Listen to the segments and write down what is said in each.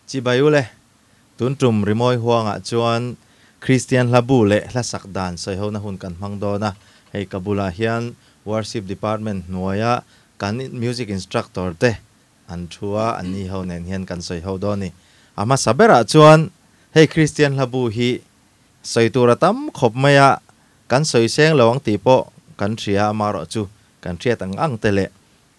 Chibai ule, tun tum rimawi huangah chuan Kristian hla bu leh hla sak dan sawihona hun kan hmang dawn a, hei ka bulah hian Worship Department hnuaia kan Music Instructor te an thu a, an ni ho nen hian kan sawiho dawn a ni. A hmasa berah chuan hei Kristian hla bu hi sawi tur a tam khawp mai a, kan sawi seng lo ang tih pawh kan hria amarawh chu kan hriat ang ang te leh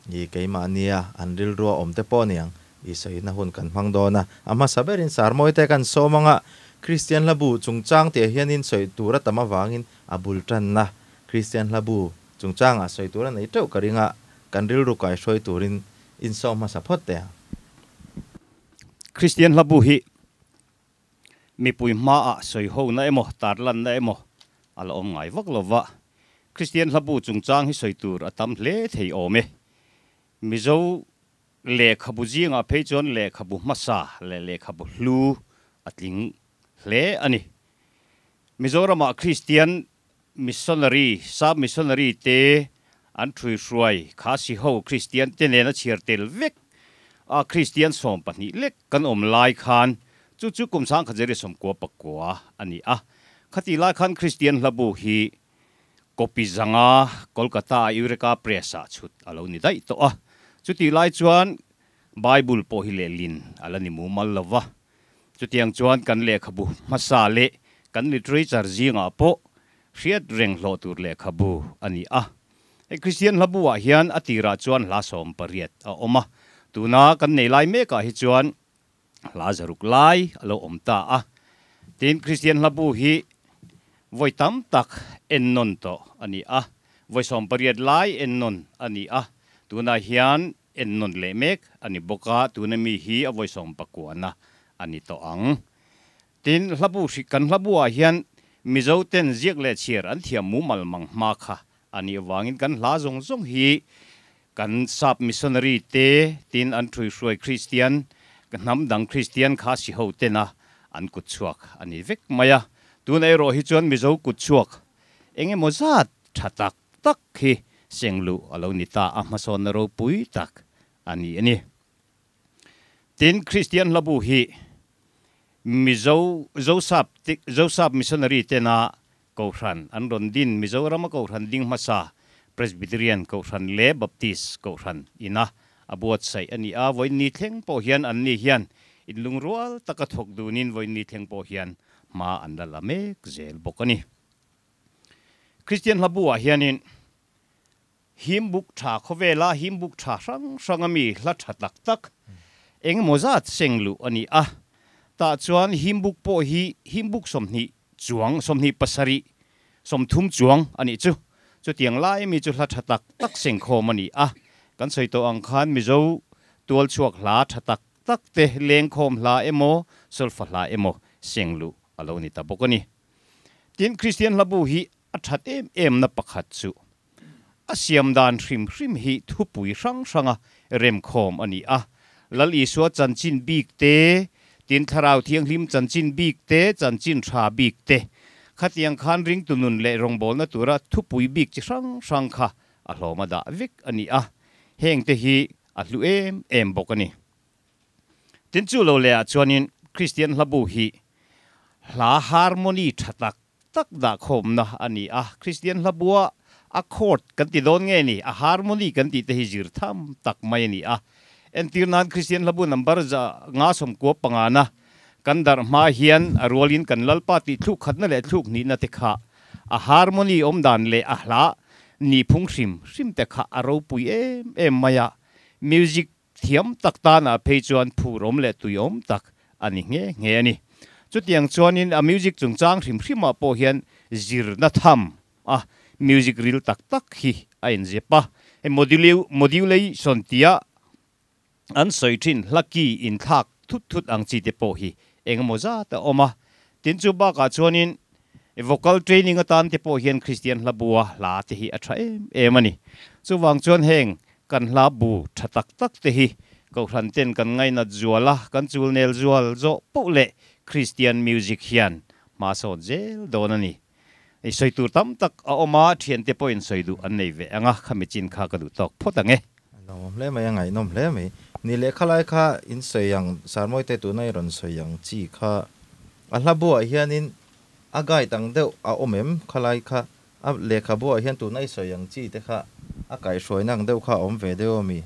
I keimahnia an rilrua awm te pawh niang i sawina hun kan hmang dawn a. A hmasa berin Sarmawi te kan sawm anga Kristian hla bu chungchang tih ah hianin sawi tur a tam avangin a bul tanna Kristian hla bu chungchangah sawi tur a nei teuh ka ring a, kan rilru kaihruai turin in sawm hmasa phawt teh ang. Kristian hla bu hi Mipui hmaah sawihona emaw, tarlanna emaw a la awm ngai vak lo va. Kristian hlabu chungchang hi sawi tur a tam hle thei awm e. Mizo lehkhabu zingah phei chuan lehkhabu hmasa leh lehkhabu hlu a tling hle a ni. Mizoramah Kristian missionary, sap missionary te an ṭhuihruai Khasi ho Kristian te nena chhiar tel vek a Kristian 12 lek kan awm lai khan chu chu kum sang khat zeri 99 a ni a. Khati lai khan Kristian hlabu hi copy zanga Kolkata a Eureka Press ah chhut a lo ni daih tawh a. Chutih lai chuan Bible pawh hi lehlin a la ni mumal lo va. Chutiang chuan kan lehkhabu hmasa leh kan literature zingah pawh hriat reng hlawh tur lehkhabu a ni a. Hei Kristian hlabu-ah hian a tirah chuan hla 18 a awm a, tuna kan nei lai mekah hi chuan hla 6 lai a lo awm ta a. Tin, Kristian hlabu hi vawi tam tak ennawn tawh a ni a, vawi 18 lai ennawn a ni a, tunah hian Ennawn leh mek a ni bawk a, tuna mi hi a vawi 19 na a ni tawh ang. Tin, hlabu hri kan hlabu-ah hian Mizo ten ziak leh chhiar an thiam mumal mang hma kha a nih avangin kan hla zawng zawng hi kan sap missionary te tin an ṭhuihruai Kristian, hnam dang Kristian kha si ho tena an kut chhuak a ni vek mai a. Tuna erawh hi chuan Mizo kut chhuak eng emaw zat ṭha tak tak hi sengluh a lo ni ta a, hmasawnna ropui tak a ni a ni. Tin, Kristian hlabu hi Mizo Zosap Zosap Missionary tena Kohhran an rawn din, Mizorama Kohhran ding hmasa Presbyterian Kohhran leh Baptist Kohhran ina a buatsaih a ni a, vawiin thleng pawh hian anni hian inlungrual taka thawk dunin vawiin thleng pawh hian hma an la la mek zel bawk a ni. Kristian hlabu-ah hianin him buk tha khawvela him buk tha hrang hrang a mi hla tha tak tak eng emaw zat seng luh a ni a. Tah chuan him buk pawh hi him buk 20 chuang, 27, 30 chuang a nih chu. Chutiang lai mi chu hla tha tak tak seng khawm a ni a. Kan sawi tawh ang khan Mizo tualchhuak hla tha tak tak te lengkhawm hla emaw solfa hla emaw seng luh a lo ni ta bawk a ni. Tin, Kristian hlabu hi a that em em na pakhat chu a siam dan hrim hrim hi thupui hrang hranga remkhawm a ni a. Lal Isua chanchin bik te, tin Thlarau Thianghlim chanchin bik te, chanchin tha bik te, khatiang khan ringtu nun leh rawngbawlna tura thupui bik chi hrang hrang kha a hlawm a dah vek a ni a. Heng te hi a hlu em em bawk a ni. Tin chu lo leh ah chuanin Kristian hlabu hi hla harmony tha tak tak dah khawmna a ni a. Kristian hlabua a chord kan ti dawn nge ni, a harmony kan tih te hi zir tham tak mai a ni a. Entir nan Kristian hlabu number 195 na kan darh hma hian a rualin kan Lalpa tih thluk khatna leh thluk hnihna te kha a harmony awm dan leh a hla nihphung hrim hrim te kha a ropui em em mai a. Music Thiam tak tanah phei chuan phurawm leh tuiawm tak a ni nghe nghe a ni. Chutiang chuanin a music chungchang hrim hrimah pawh hian zirna tham a music ril tak tak hi a inzep a. Hei modulation tia an sawi thin hla ki inthlak thut thut ang chi te pawh hi eng emaw zat a awm a. Tin chu bakah chuanin vocal training atan te pawh hian Kristian hla bua hla te hi a tha em em a ni. Chuvang chuan heng Kan hla bu tha tak tak te hi Kohhran ten kan ngainat zual a, kan chul nel zual zawh poh leh Kristian music hian hma sawn zel dawn a ni. I sawi tur tam tak a awm a, thiante pawhin sawi duh an nei ve ang a, khami chin kha ka duh tawk phawt ang e. A lawmawm hle mai, a ngaihnawm hle mai. Ni leh khalai kha in sawi ang Sarmawi te tuna i rawn sawi ang chi kha a hla buah hianin a guide ang deuh a awm em khalai kha a lehkha buah hian tuna i sawi ang chi te kha a kaihhruaina ang deuh kha a awm ve deuh ami?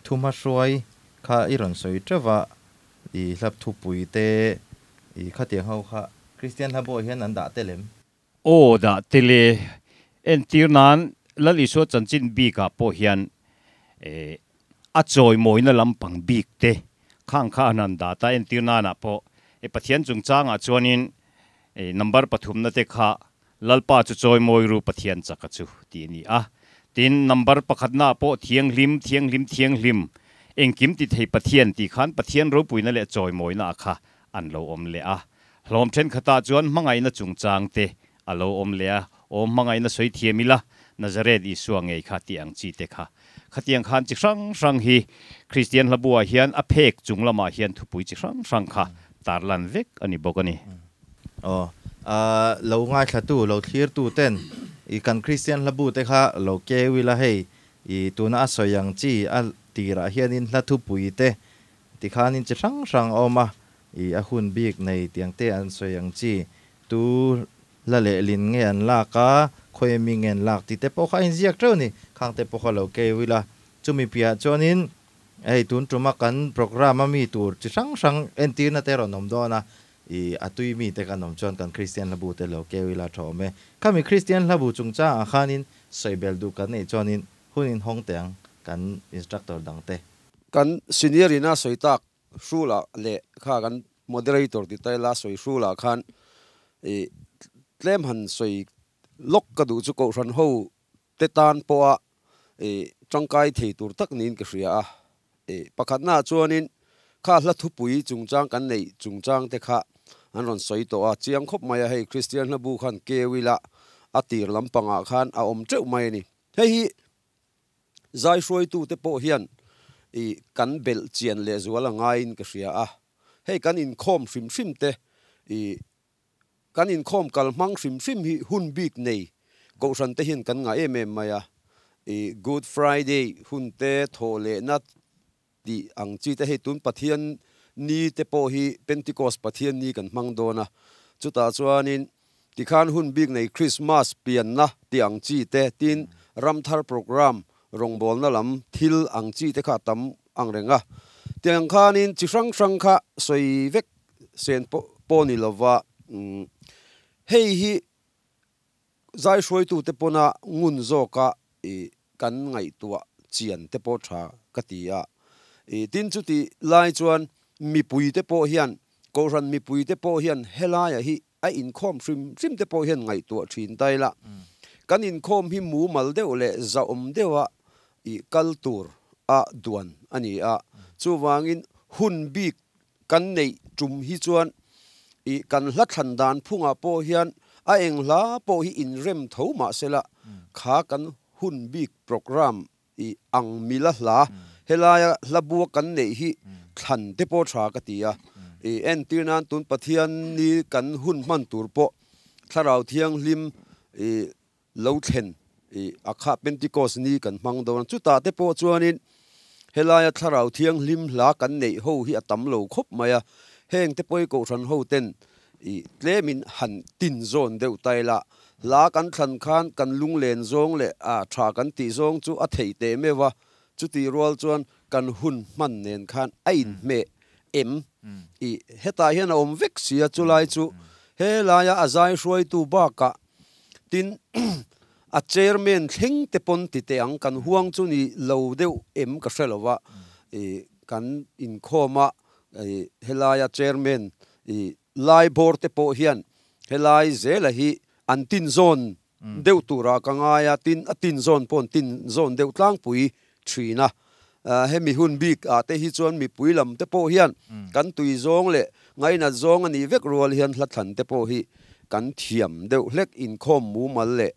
Thumahruai kha i rawn sawi teuh a i hla thupui te i khatiang ho kha Kristian hla buah hian an dah tel em? Aw dah tel e. Entir nan Lal Isua chanchin bikah pawh hian a chawimawina lampang bik te khang kha an han dah ta. Entir nanah pawh e Pathian chungchangah chuanin number pathumna te kha Lalpa chu chawimawi ru Pathian chaka chu tih a ni a. Tin, number pakhatnaah pawh Thianghlim, Thianghlim, Thianghlim, engkim ti thei Pathian tih khan Pathian ropuina leh chawimawina a kha an lo awm leh a. Hlawm thenkhatah chuan hmangaihna chungchang te a lo awm leh a, aw hmangaihna sawi thiam ila, Nazareth Isua ngei kha tih ang chi te kha. Khatiang khan chi hrang hrang hi Kristian hlabuah hian a phek chung lamah hian thupui chi hrang hrang kha tarlan vek a ni bawk a ni. Aw, lo ngaithlatu, lo thlirtu ten i kan Kristian hlabu te kha lo keu ila hei, i tuna a sawi ang chi a tirah hianin hla thupui te Tikhanin chi hrang hrang a awm a, i a hun bik nei tiang te an sawi ang chi, tu hla leh lin nge an lak a, khawi mi nge an lak tih te pawh kha a inziak teuh a ni. Khang te pawh kha lo keu ila. Chumi piah chuanin hei tun tuma kan programme a mi tur chi hrang hrang entirna te rawn awm dawn a, i a tui mi te kan awm chuan kan Kristian hlabu te lo keu ila tha awm e. Khami Kristian hlabu chungchangah khanin sawi bel duh kan neih chuanin hun inhawng teh ang kan instructor dang te. Kan senior in a sawi tak hrulah leh kha kan moderator ti ta ila sawi hrulah khan ih tlem han sawi lawk ka duh chu kohhran ho te tan pawha ih tangkai thei tur tak niin ka hria a. Ih pakhatna ah chuanin kha hla thupui chungchang kan neih chungchang te kha an rawn sawi tawh a, chiang khawp mai a hei Kristian hlabu khan keu ila a tir lampangah khan a awm teuh mai a ni. Hei hi Zai hruaitute pawh hian i kan belh chian lehzual a ngaiin ka hria a, hei kan inkhawm hrim hrim te i kan inkhawm kal hmang hrim hrim hi hun bik nei kohhran te hian kan ngah em em mai a, i Good Friday hun te thawh lehna tih ang chi te hei tun Pathian ni te pawh hi Pentecost Pathian ni kan hmang dawn a, chutah chuanin tikhan hun bik nei Christmas pianna tih ang chi te tin ramthar program rawngbawlna lam thil ang chi te kha a tam ang reng a, tiang khanin chi hrang hrang kha sawi vek sen pawh ni lova hei hi Zai hruaitute pawna ngun zawka i kan ngaihtuah chian te pawh tha ka ti a. I tin chuti lai chuan mipuite pawh hian, Kohhran mipuite pawh hian helaiah hi a inkhawm hrim hrim te pawh hian ngaihtuah thin ta ila. Kan inkhawm hi mumal deuh leh zahawm deuha i kal tur a duan a ni a. Chuvangin hun bik Kan neih tum hi chuan i kan hla thlan dan phungah pawh hian a eng hla pawh hi inrem tho mah sela kha kan hun bik program i ang mila hla helaia hla bua kan neih hi thlan te pawh tha ka ti a. I entir nan tun Pathian ni kan hun hman tur pawh Thlarau Thianghlim i lo thlen i a kha Pentecost ni kan hmang dawn a, chutah te pawh chuanin helaia Thlarau Thianghlim hla kan neih ho hi a tam lo khawp mai a, heng te pawhi Kohhran ho ten i tlemin han tin zawn deuh ta ila, hla kan thlan khan kan lunglen zawng leh a tha kan tih zawng chu a theih teh meuh a, chutih rual chuan kan hun hman nen khan a inhmeh em i hetah hian a awm vek si a, chulai chu helaia a zai hruaitu bakah Tin, a chairman thleng te pawn ti teh ang, kan huang chu ni lo deuh em ka hre lo va, i kan inkhawm a, i helaia chairman i lai bawr te pawh hian helai zela hi an tin zawn deuh turah ka ngai a, tin a tin zawn pawh an tin zawn deuh tlangpui thin a. Hemi hun bik ah te hi chuan mipui lam te pawh hian kan tui zawng leh ngainat zawng a nih vek rual hian hla thlan te pawh hi kan thiam deuh hlek inkhawm mumal leh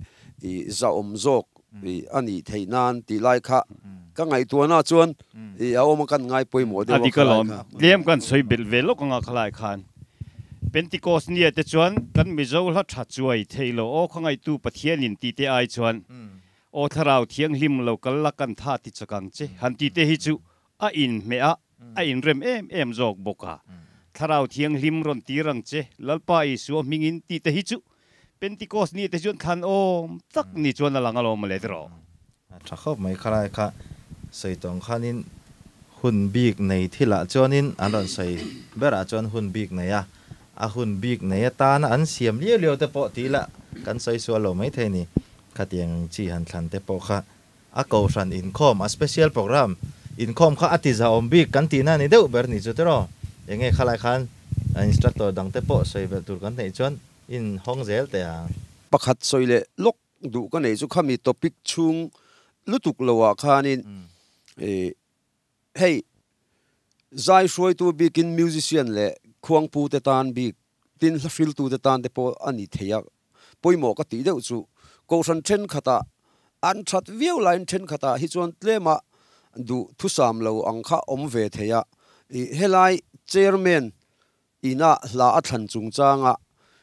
i zahawm zawk i a nih theih nan tih lai kha ka ngaihtuahna chuan i a awm a kan ngai pawimawh deuh a khalai kha. Tlem kan sawi belh ve lawk anga khalai khan Pentecost nia te chuan kan Mizo hla tha chuai thei lo aw kha ngaihtu Pathianin tih te ai chuan Aw Thlarau Thianghlim lo kal la kan tha ti chak ang che han ti te hi chu A inhmeh a, a inrem em em zawk bawk a. Thlarau Thianghlim rawn tir ang che, Lalpa Isua hmingin tih te hi chu Pentecost ni te chuan thlan awm tak ni chuan a lang alawm mawle tiraw. A tha khawp mai khalai kha sawi tawng khanin hun bik nei thilah chuanin an rawn sawi berah chuan hun bik nei a, a hun bik nei atana an siam liau liau te pawh tih lah kan sawi sual lo maithei ni. Khatiang chi han thlan te pawh kha A kohhran inkhawm, a special program inkhawm kha a ti zahawm bik kan tihna a ni deuh ber ni chu tiraw? Enge khalai khan instructor dangte pawh sawi belh tur kan neih chuan in hawng zel teh ang. Pakhat sawi leh lawk duh ka neih chu khami topic chhung lutuk loah khanin hei zai hruaitu bikin musician leh khuangpute tan bik tin hla hriltute tan te pawh a ni thei a, Pawimawh ka tih deuh chu Kohhran thenkhatah an that viau laiin thenkhatah hi chuan tlema duh thusam lo ang kha awm ve thei a. I helai Chairman ina hla a thlan chungchanga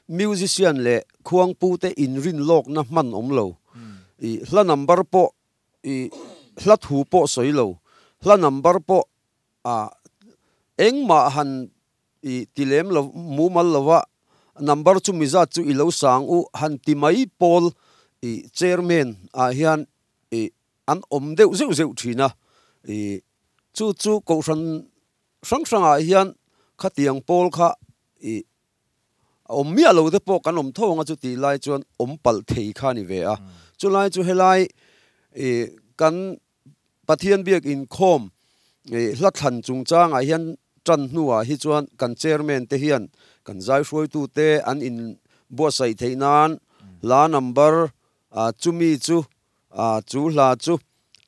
musician leh khuangpute inrin lawkna hman awm lo. I hla number pawh i hla thu pawh sawi lo. Hla number pawh a engmah han I ti lem lo, mumal lo a, number chu mi zat chu i lo sang u han ti mai pawl i chairman ah hian i an awm deuh zeuh zeuh thin a, i chu chu kohhran hrang hrang ah hian khatiang pawl kha i a awm miah lo te pawh kan awm tho ang a chu tih lai chuan awm palh thei kha a ni ve a, chulai chu helai i kan Pathian biak inkhawm hla thlan chungchangah hian tan hnuah hi chuan kan chairman te hian kan zaihruaitute an inbuatsaih theih nan hla number chumi chu chu hla chu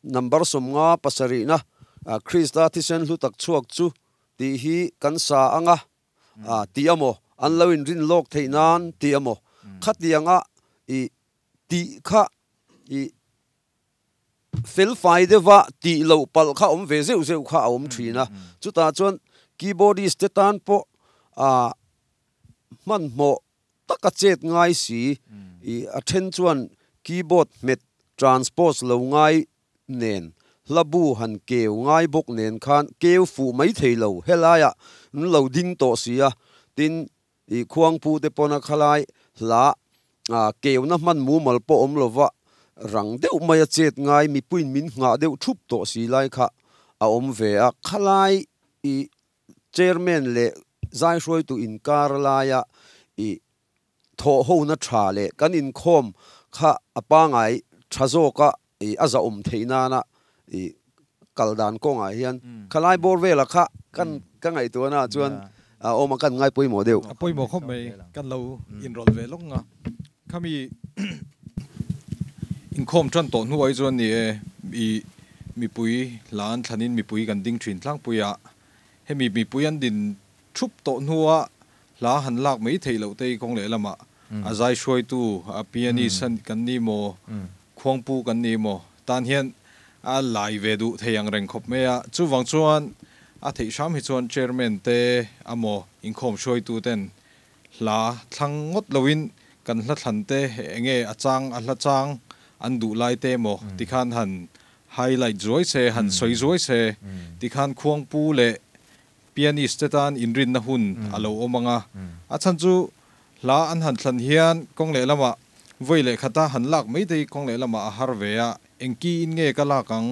number 57na Krista thisen hlu tak chhuak chu tih hi kan sa ang a tih amaw an lo inrin lawk theih nan tih amaw khatianga i tih kha i Felfai deuha tih loh palh kha awm ve zeuh zeuh kha a awm thin a, chutah chuan keyboardist te tan pawh ah hmanhmawh taka chet ngai si, ih a then chuan keyboard hmet transpose lo ngai nen, hla bu han keu ngai bawk nen khan keu fuh mai thei lo, helaiah an lo ding tawh si a, tin I khuangpu te pawna khalai hla keuna hman mumal pawh awm lova rang deuh maia chet ngai mipuiin min nghah deuh thup tawh si lai kha a awm ve a. Khalai i chairman leh zaihruaitu inkar laia i thawhhona tha leh kan inkhawm kha a pangai tha zawka i a zahawm theih nana i kal dan kawngah hian khalai bawr vela kha kan ka ngaihtuahna ah chuan a awm a kan ngai pawimawh deuh. A pawimawh khawp mai kan lo inrawlh ve lawk nga khami inkhawm tan tawh hnuah hi chuan ni e i mipui hla an thlanin mipui kan ding thin tlangpui a hemi mipui an din thup tawh hnuah hla han lak mai theih loh te hi kawng lehlamah a zai hruaitu a pianist kan ni maw Khuangpu kan ni maw? Tan hian a lai ve duh thei ang reng khawp mai a. Chuvang chuan a theih hram hi chuan Chairman te amaw inkhawm hruaitu ten hla thlang ngawt loin kan hla thlan te enge a chang a hla chang an duh lai te emaw tikhan han highlight zuai se han sawi zuai se tikhan Khuangpu leh Pianist te tan inrinna hun a lo awm ang a. A chhan chu Hla an han thlan hian kawng lehlamah vawi leh khata han lak mai te hi kawng lehlamah a har ve a, eng ki in nge ka lak ang?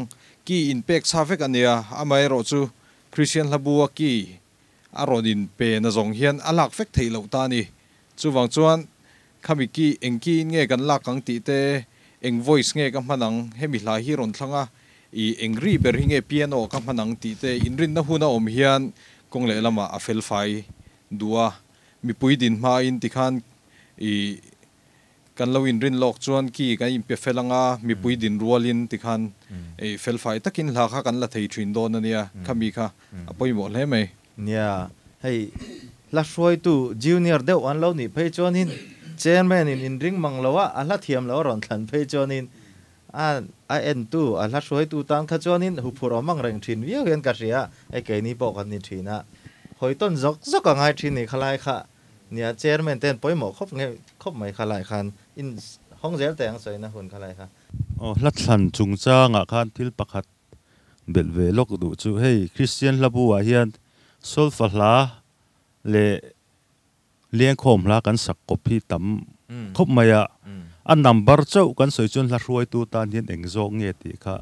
Ki in pek sa vek a nia, amaherawh chu Christian hla bu a ki a rawn in pe na zawng hian a lak vek theih loh ta a ni. Chuvang chuan khami ki eng ki in nge kan lak ang tih te, eng voice nge ka hman ang, hemi hla hi rawn thlang a, i eng ri ber hi nge piano ka hman ang tih te inrinna hun a awm hian kawng lehlamah a felfai duh a. Mipui din hmain tikhan i kan lo inrin lawk chuan ki kan inpe fel anga mipui din rualin tikhan i felfai takin hla kha kan la thei thin dawn a nia, khami kha a pawimawh hle mai. Nia, hei hla hruaitu junior deuh an lo nih phei chuanin chairman in inring mang lo a, a hla thiam lo a rawn thlan phei chuanin a a entu a hla hruaitu tan kha chuanin huphurh awm ang reng thin viau hian ka hria a, hei keini pawh kan ni thin a, hawi tawn zawk zawk a ngai thin ni khalai kha nia chairman ten pawimawh khawp nge khawp mai khalai khan in hawng zel teh ang sawina hun khalai kha. Aw hla thlan chungchangah khan thil pakhat Belh ve lawk duh chu hei Kristian hla bu ah hian solfa hla leh lengkhawm hla kan sak kawp hi tam khawp mai a, a number chauh kan sawi chuan hla hruaitu tan hian eng zawk nge tih kha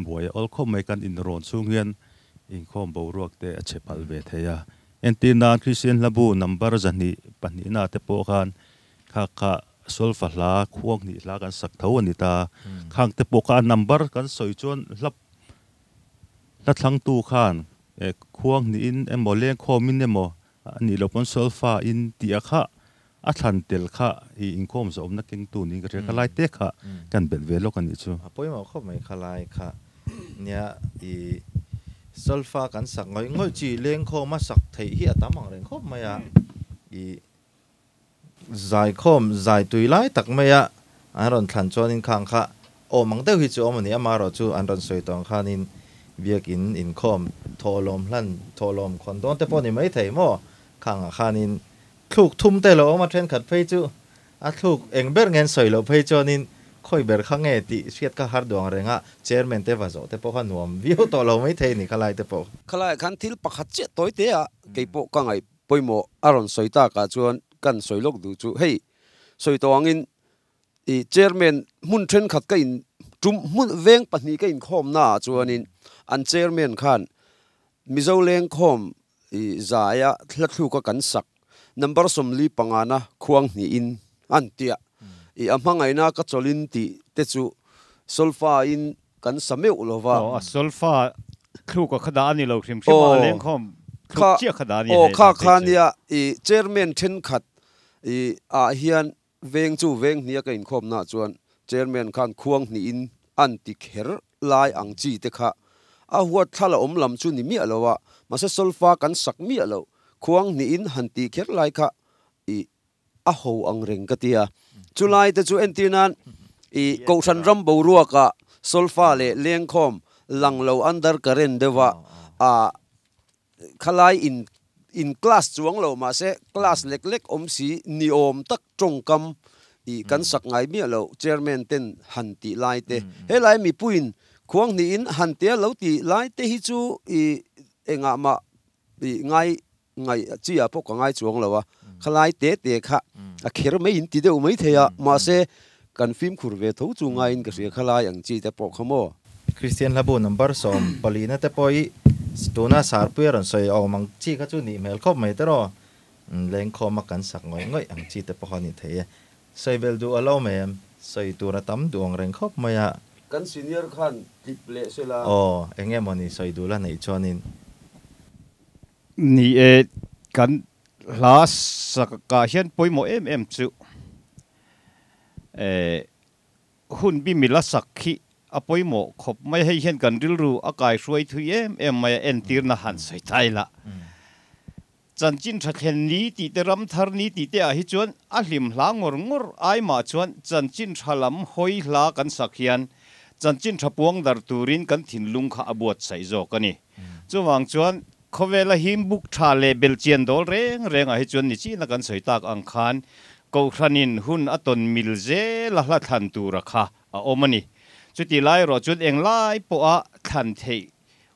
buai a awl khawp mai, kan inrawn chhung hian inkhawm boruak te a chhe palh ve thei a. Entir nan Kristian hla bu number zahnih pahnihna te pawh khan kha kha solfa hla khuang hnih hla kan sak tho a ni ta, khang te pawh kha a number kan sawi chuan hla Hla thlangtu khan khuang hnihin emaw lengkhawmin emaw a nih loh pawn solfa in tih a kha a thlan tel kha i inkhawm zawhawmna kengtu niin ka hria. Kha lai te kha kan belh ve lawk a nih chu. A pawimawh khawp mai kha lai kha nia i solfa kan sak ngawih ngawih chi lengkhawm a sak theih hi a tam ang reng khawp mai a i Zaikhawm zai tui lai tak maia an rawn thlan chuanin khang kha awm ang deuh hi chu awm a ni. Amaherawh chu an rawn sawi tawh ang khanin biakin inkhawm thawhlawm hlan thawhlawm khawn dawn te pawh ni mai thei maw? Khangah khanin thluk thum te lo awm a, thenkhat phei chu a thluk eng ber nge an sawi loh phei chuanin khawi ber kha nge tih hriat kha har duang reng a, chairman te va zawh te pawh kha nuam viau tawh lo mai thei a ni khalai te pawh. Khalaiah khan thil pakhat chiah tawi te a keipawh ka ngaih Pawimawh a rawn sawi takah chuan kan sawi lawk duh chu hei sawi tawh angin i chairman hmun thenkhat ka in tum hmun veng pahnih ka inkhawm naah chuanin an chairman khan Mizo lengkhawm i zaia thla thluka kan sak number sawmli pangana khuang hnihin an tia i a hmangaihna ka chawlhin tih te chu solfa in kan sa meuh lo va. Aw, a solfa thluk a kha dah a ni lo hrim hrim a, a lengkhawm thluk chiah kha dah a ni hei. Aw, kha kha nia, i chairman thenkhat i ah hian veng chu veng hnih a ka inkhawm naah chuan chairman khan khuang hnihin an ti kher lai ang chi te kha a huat thla la awm lam chu ni miah lo a, mahse solfa kan sak miah lo, khuang hnihin han ti kher lai kha i a ho ang reng ka ti a. Chulai te chu entir nan i Kohhran ram boruakah solfa leh lengkhawm lang lo under current deuha a khalai in in class chuang lo mahse class lek lek awm si ni awm tak tawngkam i kan sak ngai miah lo chairman ten han tih lai te helai mipuiin khuang hnihin han tia lo tih lai te hi chu i engah mah i ngai Ngaih chi ah pawh ka ngai chuang lo a, khalai te te kha a kher mai in ti deuh mai thei a, mahse kan fimkhur ve tho chu ngaiin ka hria khalai ang chi te pawh kha maw. Kristian hlabu number sawm palina te pawh i tuna sarpui a rawn sawi awm ang chi kha chu nih hmel khawp mai teraw, lengkhawm a kan sak ngawih ngawih ang chi te pawh kha a ni thei e. Sawi bel duh a lo mai em? Sawi tur a tam duh ang reng khawp mai a. Kan senior khan tlip leh sela. Aw, eng emaw ni sawi duh la neih chuanin. Ni e, kan hla sakah hian pawimawh em em chu hun bi mila sak hi a pawimawh khawp mai. Hei hian kan rilru a kaihruai thui em em mai a, entirna han sawi ta ila. Chanchin tha thlen ni tih te ram thar ni tih te ah hi chuan a hlim hla ngawr ngawr ai mah chuan chanchin tha lam hawi hla kan sak hian chanchin tha puang dar turin kan thinlung kha a buatsaih zawk a ni. Chuvang chuan khawvela him buk tha leh belchian dawl reng rengah hi chuan ni china kan sawi tak ang khan Kohhranin hun a tawn mil zela hla thlan tura kha a awm a ni. Chutih lai erawh chuan englai pawha thlan theih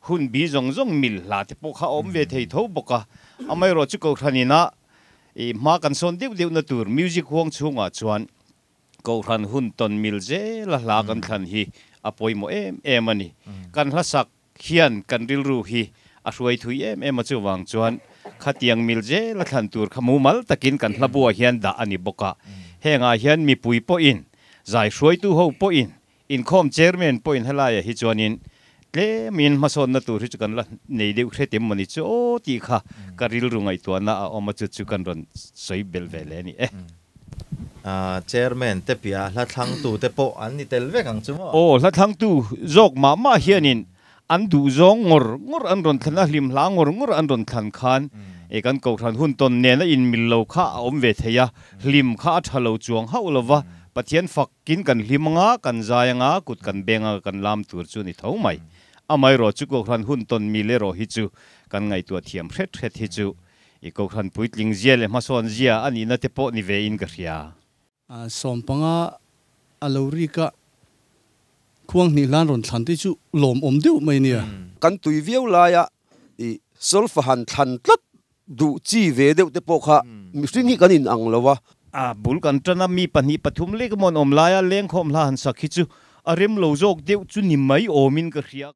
hun bi zawng zawng mil hla te pawh kha a awm ve thei tho bawk a. Amaherawh chu Kohhranina i hma kan sawn deuh deuhna tur music huang chhungah chuan Kohhran hun tawn mil zela hla kan thlan hi a pawimawh em em a ni. Kan hla sak hian kan rilru hi a hruai thui em em a, chuvang chuan khatiang mil zela thlan tur kha mumal takin kan hla buah hian dah a ni bawk a. Hengah hian mipui pawhin, zai hruaitu ho pawhin, inkhawm chairman pawhin helaiah hi chuanin tlemin hmasawnna tur hi chu kan la nei deuh hret em mawni chu aw tih kha ka rilru ngaihtuahna a awm a, chu chu kan rawn sawi belh ve leh a ni e. Chairman te piah hla thlangtu te pawh an ni tel vek ang chu maw? Aw, hla thlangtu zawk mah mah hianin an duh zawng ngawr ngawr an rawn thlan a, hlim hla ngawr ngawr an rawn thlan khan e kan Kohhran hun tawn nena inmil lo kha a awm ve thei a, hlim kha a tha lo chuang hauh lo va, Pathian fakin kan hlim anga, kan zai anga, kut kan beng anga kan lam tur chu ni tho mai. Amaherawh chu Kohhran hun tawn mil erawh hi chu kan ngaihtuah thiam hret hret hi chu I Kohhran puitling zia leh hmasawn zia a nihna te pawh ni ve in ka hria. Sawmpanga a lo rik a, Khuang hnih hlan rawn thlan te chu lawmawm deuh mai nia. Kan tui viau laia i solfa han thlan tlat duh chi ve deuh te pawh kha mihring hi kan in ang lo a. A bul kan tan a, mi pahnih pathum lek emaw an awm laia lengkhawm hla han sak hi chu a rem lo zawk deuh chu ni mai awmin ka hria.